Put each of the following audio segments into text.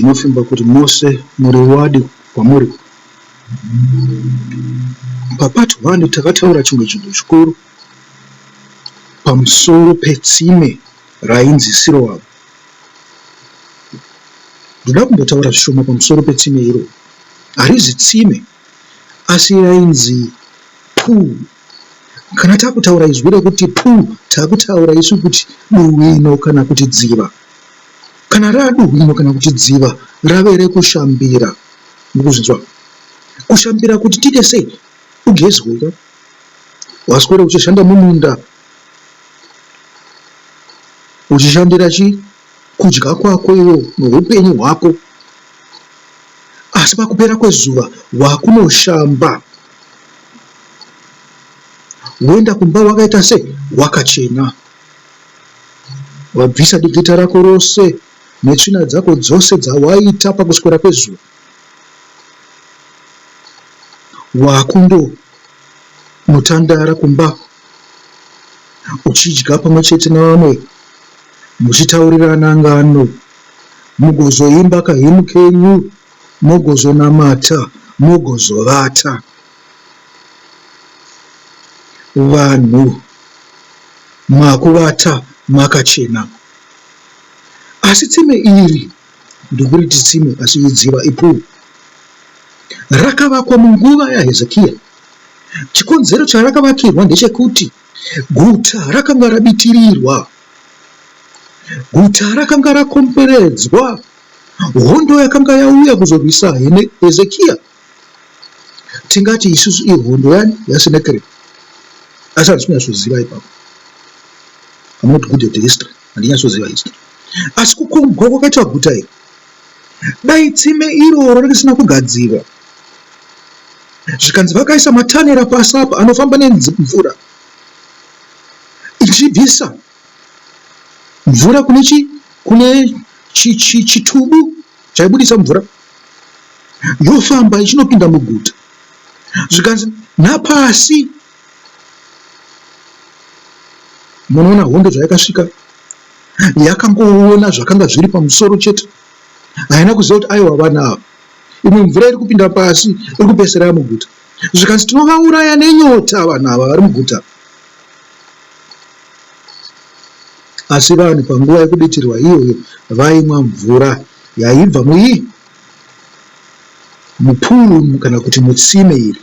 Ndinofimba kuti mose muri wadi kwamuri. PaPart 1 takataura chimwe chinhu chikuru pamusoro petsime rainzi Siroamu. Ndoda kumbotaura zvishoma pamusoro petsime iroro. Harizi tsime asi rainzi pool. Kana takutaura izwi rekuti pool takutaura isu kuti duwino kana kuti dziva. Kana raduhwino kana kuti dziva rave rekushambira, mukuzvinzwa? Kushambira kuti tiite sei? Ugezwe ka? Waswera uchishanda mumunda uchishandira chii? Kudya kwako iwe neupenyu hwako. Asi pakupera kwezuva wakunoshamba woenda kumba wakaita sei? Wakachena. Wabvisa dikita rako rose netsvina dzako dzose dzawaita pakuswera kwezuva. Wakundonotandara kumba uchidya pamwe chete navamwe muchitaurirana ngano, mugozoimba kahimu kenyu, mogozonamata, mogozovata. Vanhu makuvata makachena. Asi tsime iri, ndokuriti tsime asi idziva, ipool, rakavakwa munguva yaHezekia. Chikonzero charakavakirwa ndechekuti guta rakanga rabitirirwa, guta rakanga rakomberedzwa, hondo yakanga yauya kuzorwisa Hezekia. Tingati isusu ihondo yani yaSenakeribi, asi handisi kunyatsoziva ipapo. I'm not good at history, handinyatsoziva history. Asi kukombwa kwakaitwa guta iri, dai tsime iroro risina kugadzirwa, zvikanzi vakaisa matanera pasi apa anofamba nemvura ichibvisa mvura kune chi kune chitubu chaibudisa mvura yofamba ichinopinda muguta zvikanzi napasi munoona hondo zvayakasvika yakangoona zvakanga zviri pamusoro chete haina kuziva kuti aiwa vana ava imwe mvura iri kupinda pasi iri kupesera yamuguta zvikanzi tinovauraya nenyota vanhu ava vari muguta Asi vanhu panguva yekuditirwa iyoyo vaimwa mvura yaibva muii? Mupuru kana kuti mutsime iri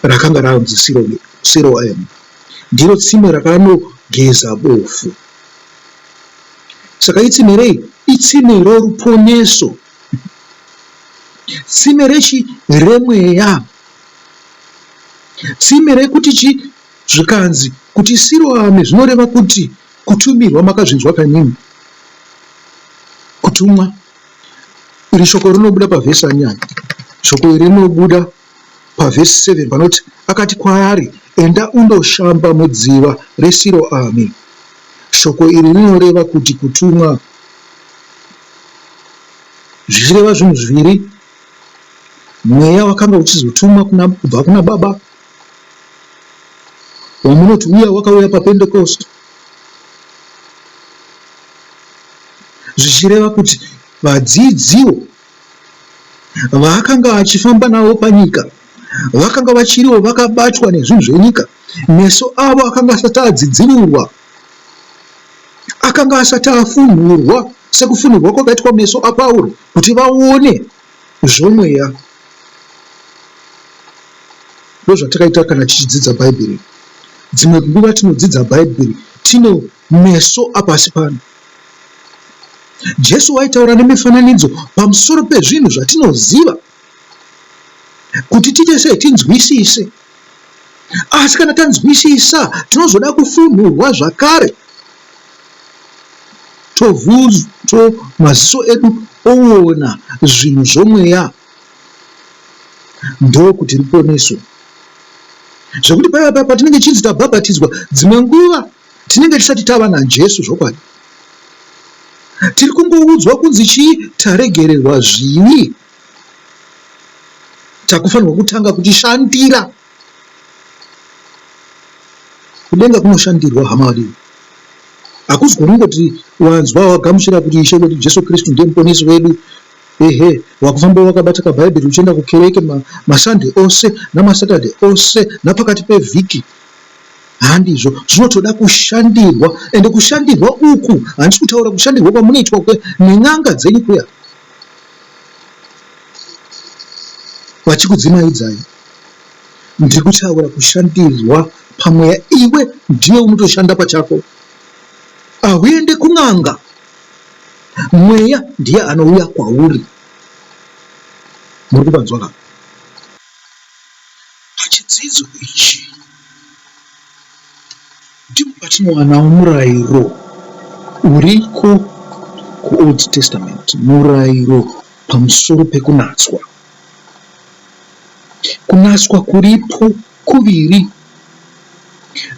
rakanga ranzi Siroemu. Ndiro tsime rakanogeza bofu. Saka itsime rei? Itsime roruponeso. Tsime rechi? Remweya. Tsime rekuti chi? Zvikanzi kuti Siroami zvinoreva kuti kutumirwa makazvinzwa kanini? Kutumwa. Iri shoko rinobuda pavhesi ani ani? Shoko iri rinobuda pavhesi 7 panoti akati kwaari enda undoshamba mudziva reSiroami. Shoko iri rinoreva kuti kutumwa. Zvichireva zvinhu zviviri. Mweya wakanga uchizotumwa kubva kuna Baba wamunoti uya wakauya paPentekosti, zvichireva kuti vadzidziwo vaakanga achifamba navo panyika vakanga vachiriwo vakabatwa nezvinhu zvenyika. Meso avo akanga asati adzidzirurwa, akanga asati afunhurwa sekufunhurwa kwakaitwa meso aPauro kuti vaone zvomweya. Ndozvatakaita kana tichidzidza Bhaibheri. Dzimwe nguva tinodzidza Bhaibheri tine meso apasi pano. Jesu waitaura nemifananidzo pamusoro pezvinhu zvatinoziva kuti tiite sei tinzwisise. Asi kana tanzwisisa tinozoda kufunhurwa zvakare to maziso edu oona zvinhu zvomweya. Ndokuti ruponeso. Zvekuti paya paya patinenge tichinzi tabhabhatidzwa, dzimwe nguva tinenge tisati tava naJesu zvokwadi. Tiri kungoudzwa kunzi chii? Taregererwa zvivi. Takufanirwa kutanga kuchishandira. Kudenga kunoshandirwa hama vadii. Hakuzi kungoti wanzwa wagamuchira kuti Ishe wedu Jesu Kristu ndiye muponesi wedu, ehe, wakufamba wakabata kabhaibheri uchienda kukereke maSunday ose namaSaturday ose napakati pevhiki. Handizvo, zvinotoda kushandirwa ende kushandirwa uku handisi kutaura kushandirwa kwamunoitwa nen'anga dzenyu kuya vachikudzimaidzai. Ndiri kutaura kushandirwa pamweya iwe ndiwe unotoshanda pachako. Hauende kun'anga, mweya ndiye anouya kwauri. Muri kupanzwa ka? Pachidzidzo ichi ndipo patinowanawo murayiro uriko kuOld Testament, murayiro pamusoro pekunatswa. Kunatswa kuripo kuviri,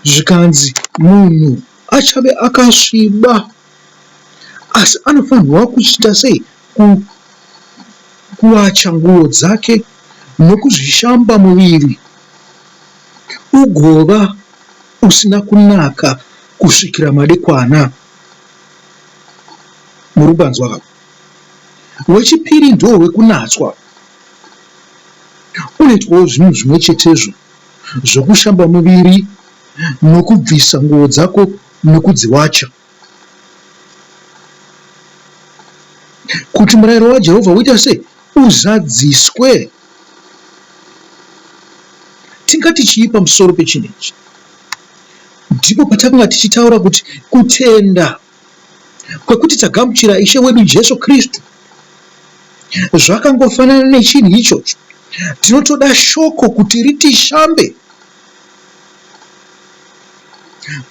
zvikanzi munhu achave akasviba asi anofanirwa kuchiita sei? Kuwacha nguo dzake nokuzvishamba muviri ugova usina kunaka kusvikira madekwana. Muri kupanzwa ka? Wechipiri ndowekunatswa. Unoitwawo zvinhu zvimwe chetezvo zvokushamba muviri nokubvisa nguo dzako nokudziwacha. Kuti murayiro waJehovha uite sei? Uzadziswe. Tingati chii pamusoro pechinhu ichi? Ndipo patakanga tichitaura kuti kutenda kwekuti tagamuchira Ishe wedu Jesu Kristu zvakangofanana nechinhu ichocho. Tinotoda shoko kuti ritishambe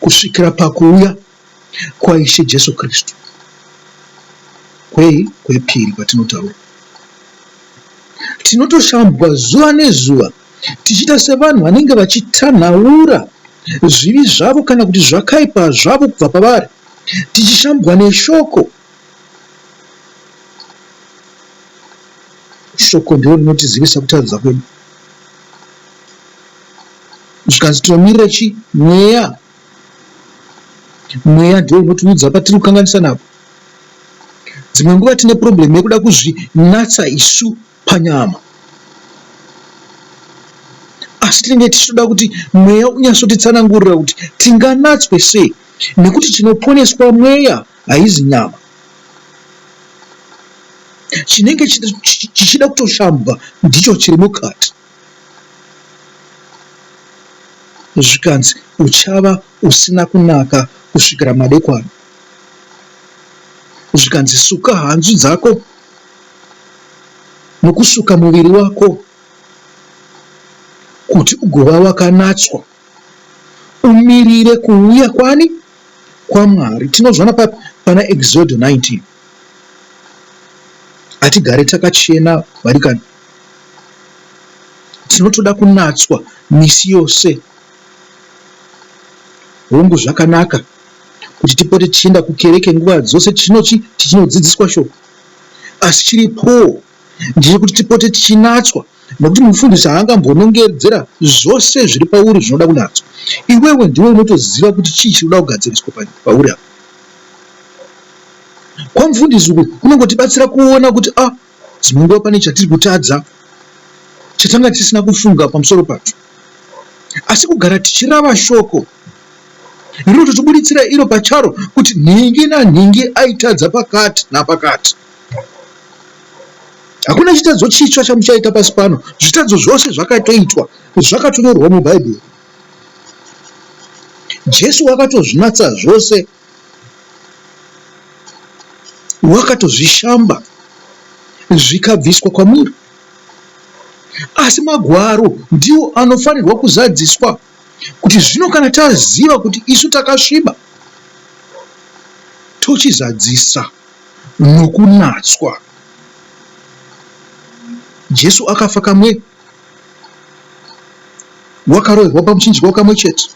kusvikira pakuuya kwaIshe Jesu Kristu. Kwei? Kwepiri kwatinotaura. Tinotoshambwa zuva nezuva tichiita sevanhu vanenge vachitanhaura zvivi zvavo kana kuti zvakaipa zvavo kubva pavari, tichishambwa neshoko. Shoko ndiro rinotizivisa kutadza kwedu. Zvikanzi tinomirira chi? Mweya. Mweya ndiwo unotiudza patiri kukanganisa napo. Dzimwe nguva tine problem yekuda kuzvinatsa isu panyama. Asi tinenge tichitoda kuti mweya unyatsotitsanangurira kuti tinganatswe sei nekuti chinoponeswa mweya haizi nyama. Chinenge chichida kutoshambwa ndicho chiri mukati. Zvikanzi uchava usina kunaka kusvikira madekwana. Zvikanzi suka hanzu dzako nokusuka muviri wako kuti ugova wakanatswa umirire kuuya kwani? KwaMwari. Tinozviona papi? Pana Exodo 19. Hatigare takachena vadikani. Tinotoda kunatswa misi yose. Hongu zvakanaka kuti tipote tichienda kukereke nguva dzose tichinochi tichinodzidziswa shoko. Asi chiripowo ndechekuti tipote tichinatswa nekuti mufundisi haangambonongedzera zvose zviri pauri zvinoda kunatswa. Iwewe ndiwe unotoziva kuti chii chinoda kugadziriswa pauri apa. Kwamufundisi uku kunongotibatsira kuona kuti ah, dzimwe nguva pane chatiri kutadza chatanga tisina kufunga pamusoro pacho. Asi kugara tichirava shoko rinototibuditsira iro pacharo kuti nhingi nanhingi aitadza pakati napakati. Hakuna chitadzo chitsva chamuchaita pasi pano. Zvitadzo zvose zvakatoitwa, zvakatonyorwa muBhaibheri. Jesu wakatozvinatsa zvose, wakatozvishamba zvikabviswa kwamuri. Asi magwaro ndiwo anofanirwa kuzadziswa kuti zvino kana taziva kuti isu takasviba, tochizadzisa nokunatswa. Jesu akafa kamwe, wakaroverwa pamuchinjikwa kamwe chete,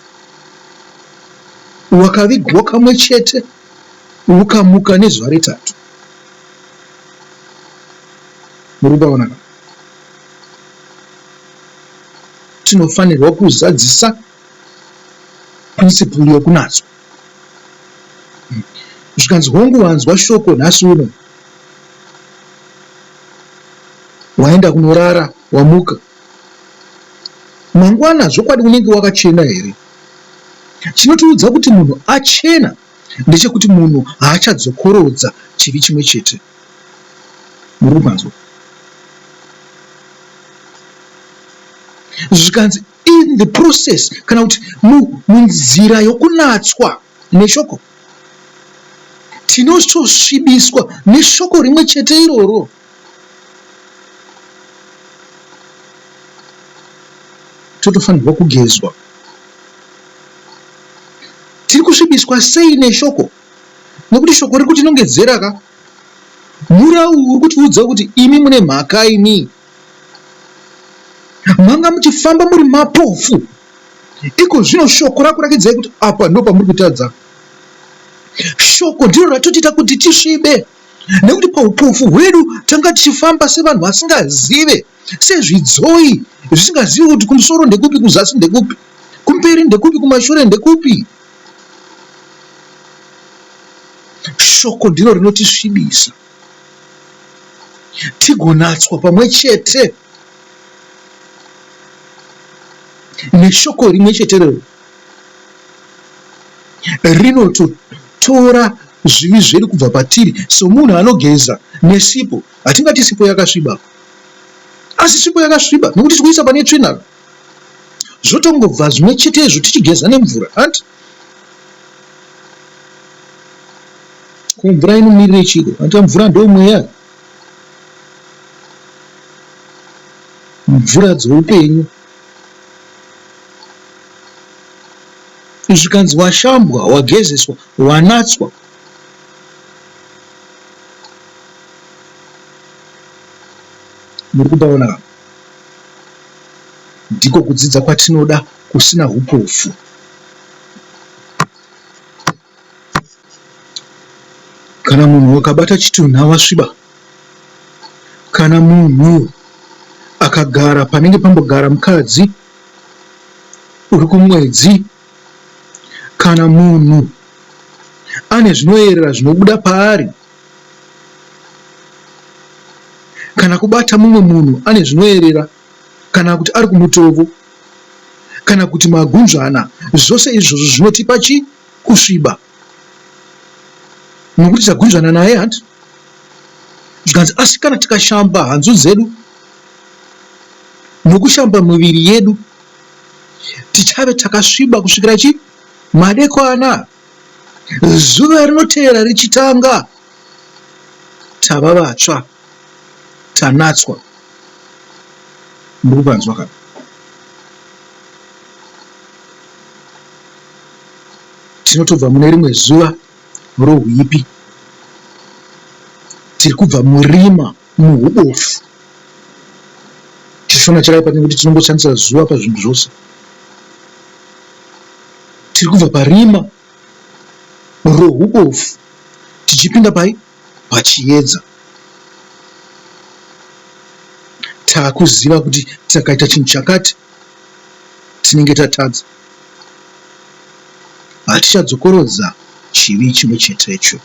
wakavigwa kamwe chete, ukamuka nezuva retatu. Muri kupaona ka? Tinofanirwa kuzadzisa principle yokunatswa. Zvikanzi hongu wanzwa shoko nhasi uno. Waenda kunorara wamuka. Mangwana zvokwadi unenge wakachena here? Chinotiudza kuti munhu achena ndechekuti munhu haachadzokorodza chivi chimwe chete. Muri kupanzwa? Zvikanzi in the process kana kuti munzira yokunatswa neshoko tinotosvibiswa neshoko rimwe chete iroro. Totofanirwa kugezwa. Tiri kusvibiswa sei neshoko? Nekuti shoko riri kutinongedzera ka. Murau uri kutiudza kuti imi mune mhaka imi. Manga muchifamba muri mapofu. Iko zvino shoko rakurakidzai kuti apa ndo pamuri kutadza. Shoko ndiro ratotiita kuti tisvibe. Nekuti paupofu hwedu tanga tichifamba sevanhu vasingazive, sezvidzoi zvisingazivi kuti kumusoro ndekupi, kuzasi ndekupi, kumberi ndekupi, kumashure ndekupi. Shoko ndiro rinotisvibisa tigonatswa pamwe chete neshoko rimwe chete rero rinototora zvivi zvedu kubva patiri somunhu anogeza nesipo. Hatingati sipo yakasviba, asi sipo yakasviba nekuti tikuisa pane tsvina zvotongobva zvimwe chetezvo tichigeza nemvura hanti ko mvura inomirire chiiko hanti mvura ndomweya mvura dzoupenyu zvikanzi washambwa wagezeswa wanatswa muri kupaona Ndiko kudzidza kwatinoda kusina hupofu. Kana munhu akabata chitunha wasviba, kana munhu akagara panenge pambogara mukadzi uri kumwedzi, kana munhu ane zvinoyerera zvinobuda paari, kana kubata mumwe munhu ane zvinoyerera kana kuti ari kumutovo kana kuti magunzvana zvose izvozvo zvinotipa chi kusviba nokuti tagunzvana naye hanti zvikanzi asi kana tikashamba hanzu dzedu nokushamba miviri yedu tichave takasviba kusvikira chi madekwana zuva rinoteera richitanga tava vatsva tanatswa Muri kupanzwa ka? Tinotobva mune rimwe zuva rohuipi. Tiri kubva murima muhubofu. Chishona chakaipa nekuti tinongoshandisa zuva pazvinhu zvose. Tiri kubva parima rohubofu tichipinda pai? Pachiedza. Takuziva kuti takaita chinhu chakati tinenge tatadza. Hatichadzokorodza chivi chimwe chetecho.